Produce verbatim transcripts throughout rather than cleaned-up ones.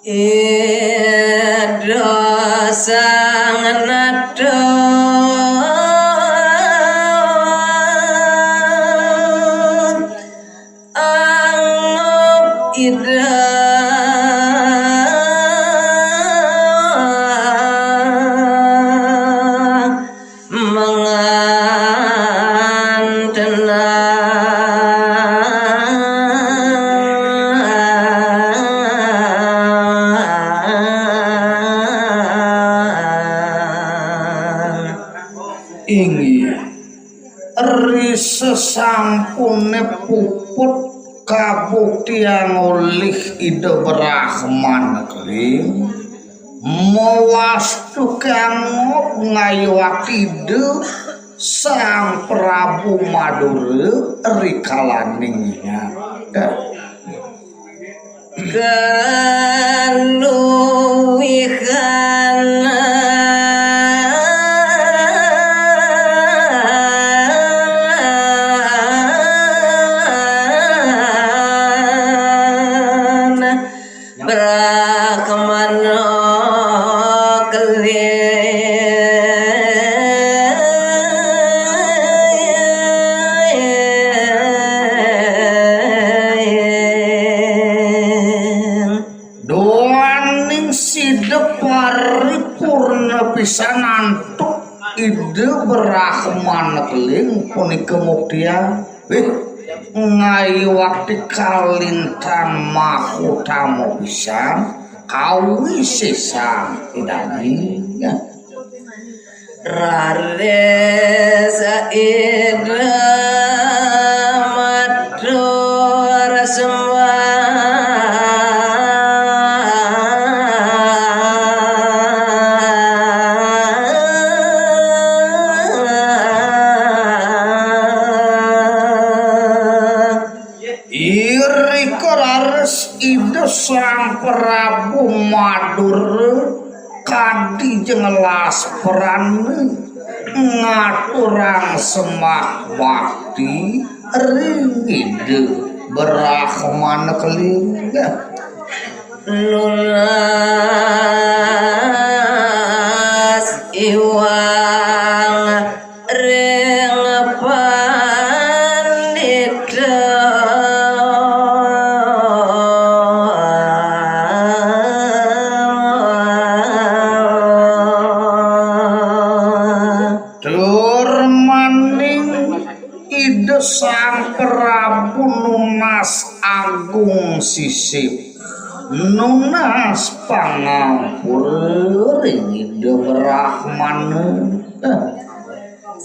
Ida sang nata anggap ida mangan tenang. Inggih, ri sesampune puput kabuktiang olih Ida Brahmana Keling, mawastu kanggo ngayuwak Ida Sang Prabu Madura ri kalaning nyata. Kaluwihan Brahmana Keling. Duaning sida paripurna pisan antuk Ida Brahmana Keling punika muktian. Wih, ngayuwakti kalintang mahutama pisan kawisésan Ida. Raris Ida matur sembah. Irika raris Ida Sang Prabu Madura kadi jenglas prana ngaturang sembah bakti ring Ida Brahmana Keling. Nunas iwang ring pandita. Tur maning Ida Sang Prabu nunas agung sisip, nunas pangampura ring Ida Brahmana.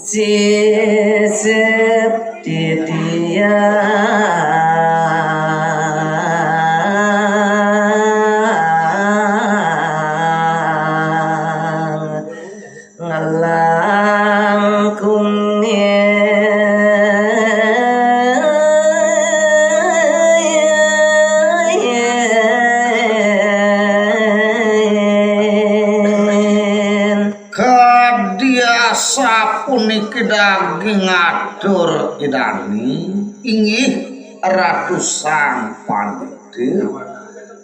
Sisip titiang ngelangkungin. Kadi asapuniki daging atur Ida dané, inggih Ratu Sang Pandita,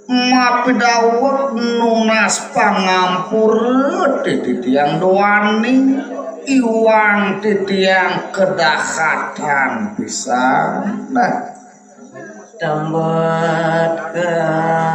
mapidaweg nunas pangampura titiang duaning iwang titiang kedahatan pisan. Nah, tambet kalintang.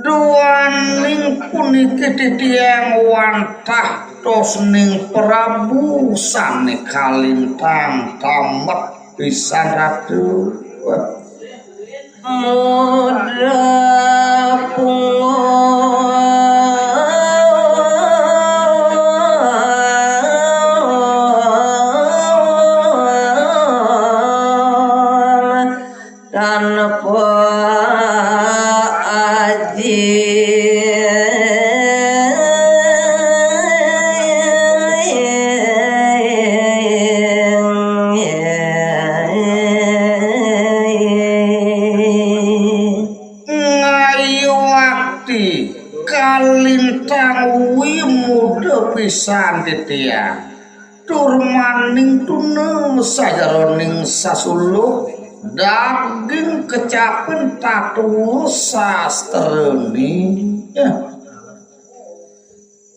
Duaning puniki titiang wantah tosning Prabu sané kalintang tambet pisan Ratu. Mudra punggung. Tanpa aji. Ngayuwakti Kalintang wimuda pisan titiang. Tur maning tuna sajeroning sasuluh daging kecapin tatua sastrane. Ya.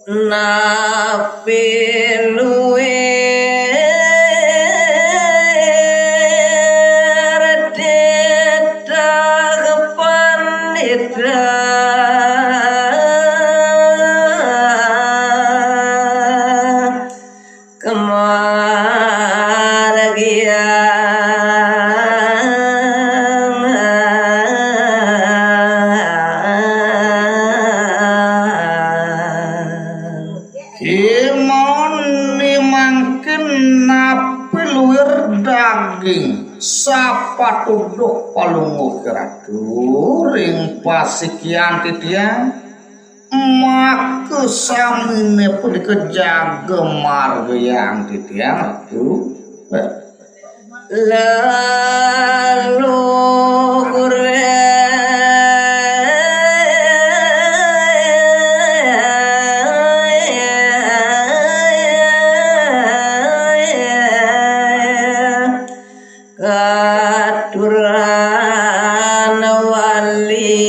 Napi luir titah pandita kemargiang. Kémaon mangkin napi luir daging sapatuduh Palungguh Ratu ring pasikian titiang, maka samine punika jaga margiang titiang, Ratu. Lalu kurang katuran wali.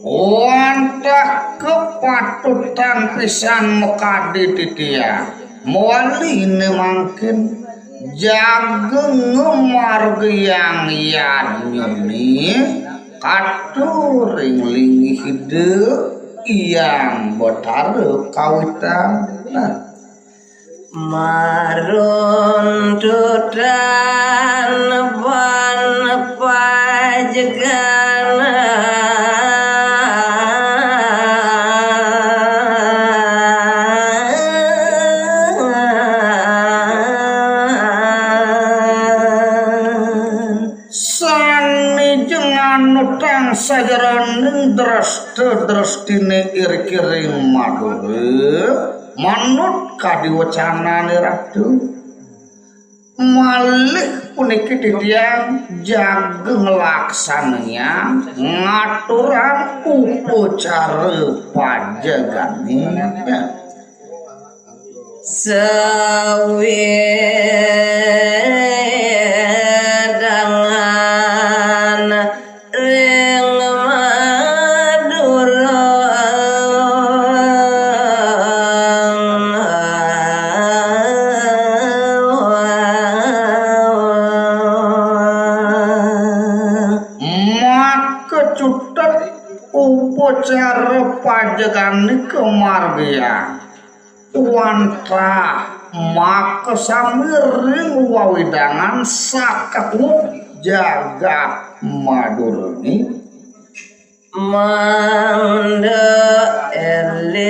Wantah kapatutan pisan makadi titiang. Mawali ne mangkin jaga ngamargiang yadnyane katuring linggih Ida Hyang Batara kawitan. Nah. Maruntutan ban pajeganan. Sane ja nganutang sajeroning dresta-drestine iriki ring Madura, manut kadi wecanane Ratu. Malih puniki titiang jaga nglaksanayang ngaturang upacara pajegane. Sawedangan ring Madura. Maka cutet upacara pajegane kamargiang. Wantah makasami ring wewidangan sakekup jagat Madurane. Mangda eling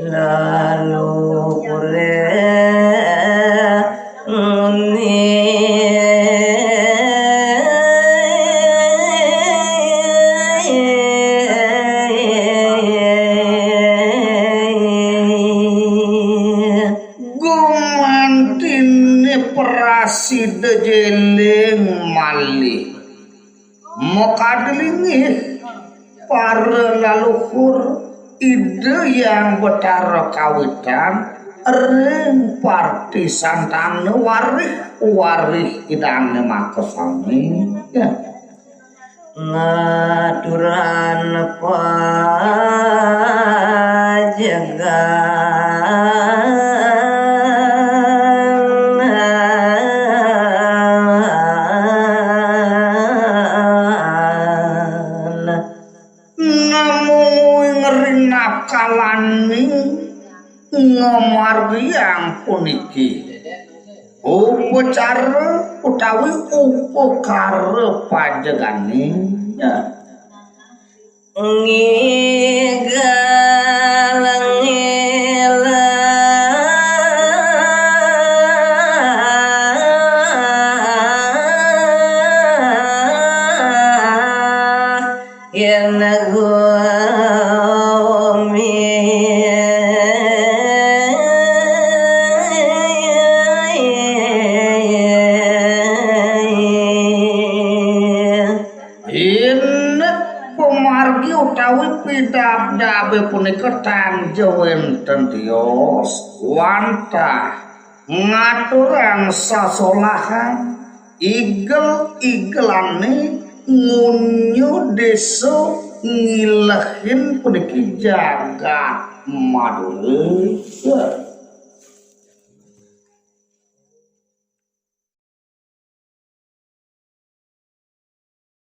lalu kurang Gumantine prasida jeling malih. Makadi linggih para laluhur Ida Hyang Batara kawitan ring partisantana warih-warih Idane makasami. Ya. Ngaturang pajegan. Namung ring napkalaning ngamargiang puniki upacara utawi upakara pajegane. Ngigal ngilah Gumi. Inggih pamargi utawi pidabdabe punika tan ja wenten tios wantah ngaturang sasolahan igel-igelane ngunyu desa ngilehin puniki jagat Madura.